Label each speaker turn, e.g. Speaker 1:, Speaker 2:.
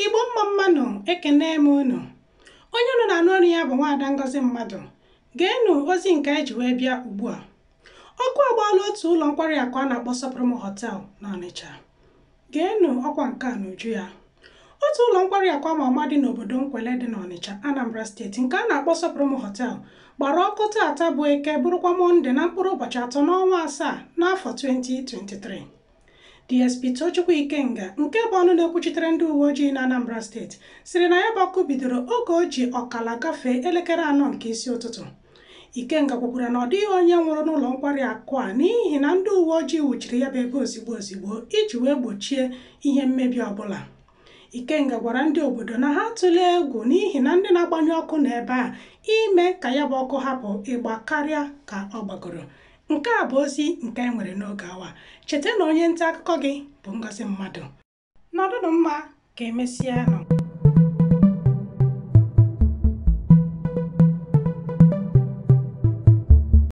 Speaker 1: Igbo mma mma nụ, ekene m unu. Onye unu na-anụ ọnụ ya bụ Nwaada Ngozi Mmadụ. Geenụ ozi nke anyị ji wee bịa ugbu a. Ọkụ agbaala otu ụlọ nkwari akụ a na-akpọ Sọpụrụ Hotel n'Ọnịcha. Geenụ ọkwa nke a n'uju ya. Otu ụlọ nkwari akụ ama ama dị n'obodo Nkwele dị n'Ọnịcha, Anambra Steeti, nke a na-akpọ Sọpụrụ Hotel, gbara ọkụ taata bụ Eke, bụrụkwa Mọnde, na mkpụrụ ụbọchị 3 n'ọnwa 7 n'afọ 2023. DSP Tochukwu Ikenga, nke bụ ọnụ na-ekwuchitere ndị uwe ojii na Anambra Steeti, sịrị na ya bụ ọkụ bidoro oge o ji ọkala gafee elekere 4 nke isi ụtụtụ. Ikenga kwukwara na ọ dịghị onye nwụrụ n'ụlọ nkwari akụ a, n'ihi na ndị uwe ojii wuchiri ya bụ ebe ozigbo ozigbo iji wee gbochie ihe mmebi ọbụla. Ikenga gwara ndị obodo na ha atụla egwu, n'ihi na ndị na-agbanyụ ọkụ nọ ebe a ime ka ya bụ ọkụ hapụ ịgba karịa ka ọ gbagoro. Nke a bụ ozi nke anyị nwere n'oge awa. Cheta na onye nta akụkọ gị bụ Ngozi Mmadụ. Nọdụnụ mma, ka emesịa nụ.